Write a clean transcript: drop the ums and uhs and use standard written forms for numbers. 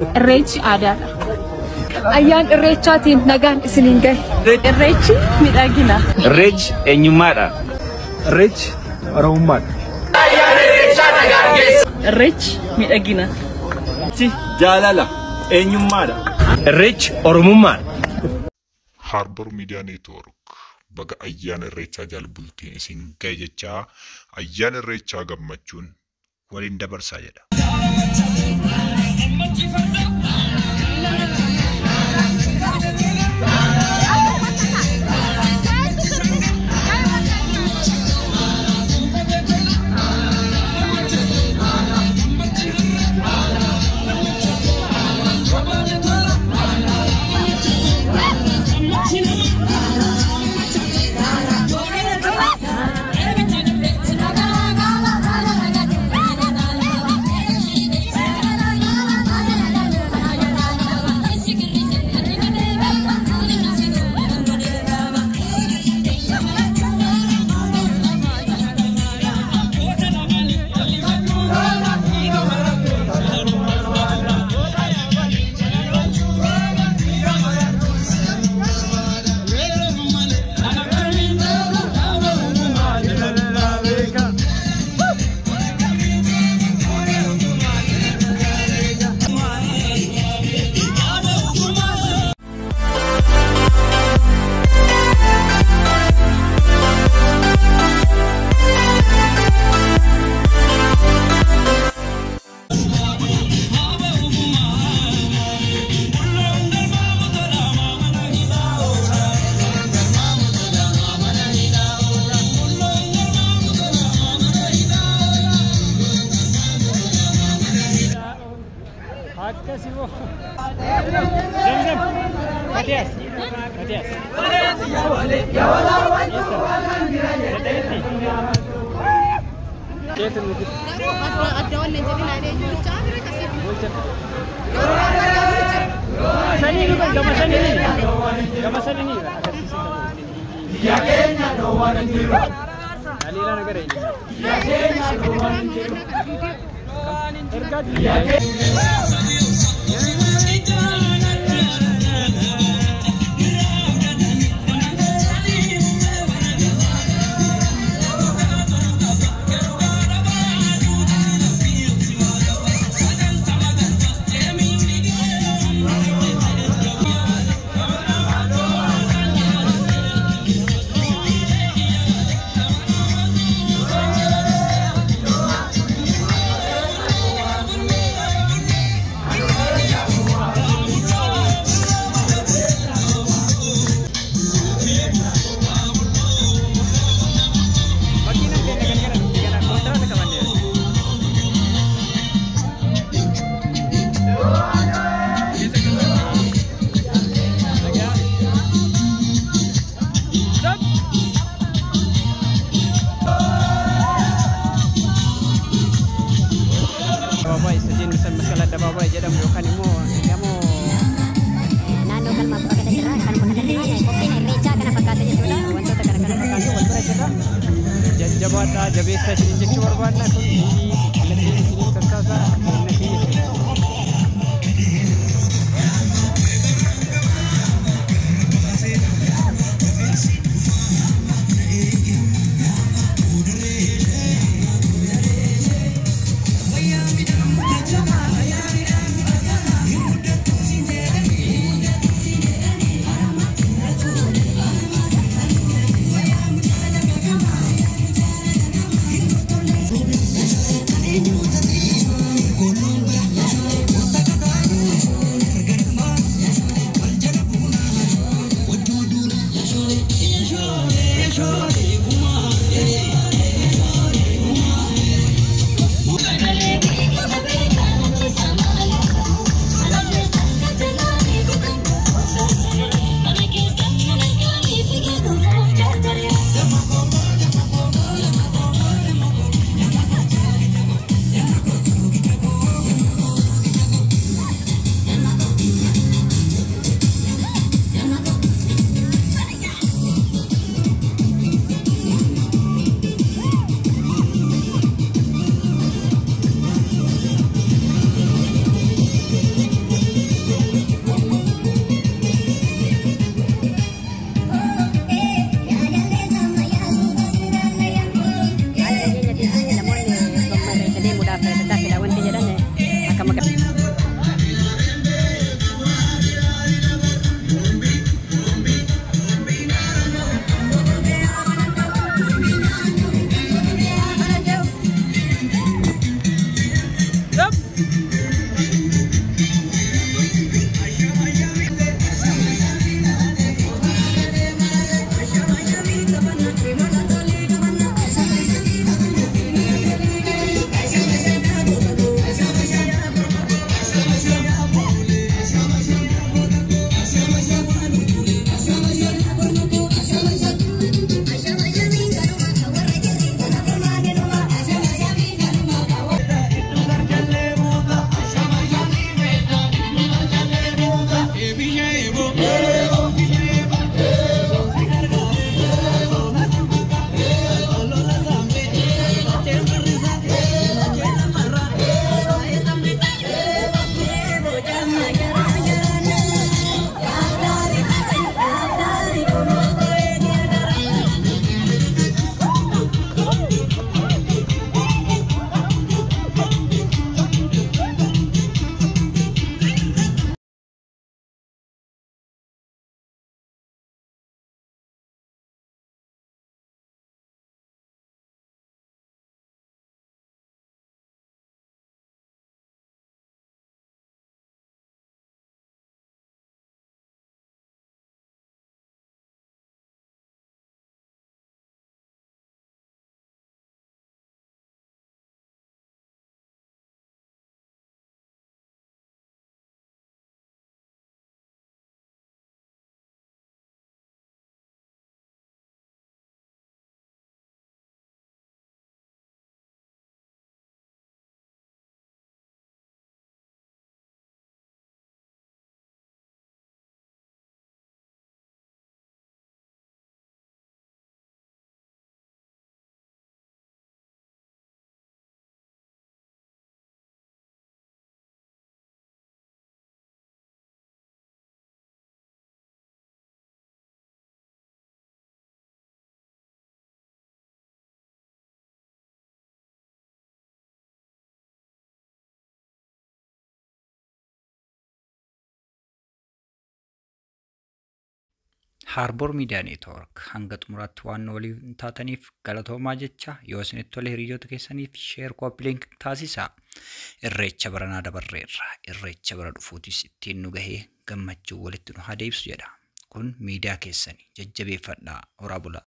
Irreechi aadaadha. Ayyaan irreechaatiin nagaan isiniin gahe. Irreechi miidhagina. Irreechi eenyummaadha. Irreechi Oromummaadha. Irreechi miidhagina. Irreechi jaalala eenyummaadha. Irreechi Oromummaadha. Harbor Media Network baga ayyaana irreechaa jalbultiin isin gahe jechaa ayyaana irreechaa gammachuun waliin dabarsaa jedha. Jabeessa isiniin jechuu barbaadna kun kallattiin isiniif tamsaasa kallattii jechuudha. Con Harbour Media Network hanga xumuraatti waan nu waliin taataniif galatoomaa jecha yoo isinitti tole hiriyoota keessaniif share, copy link taasisaa. Irreecha baranaa dabarreerra. Irreecha bara dhufuutis ittiin nu gahee gammachuu walitti nu haa deebisu jedha. Kun miidiyaa keessani jajjabeeffadhaa. Horaa bulaa.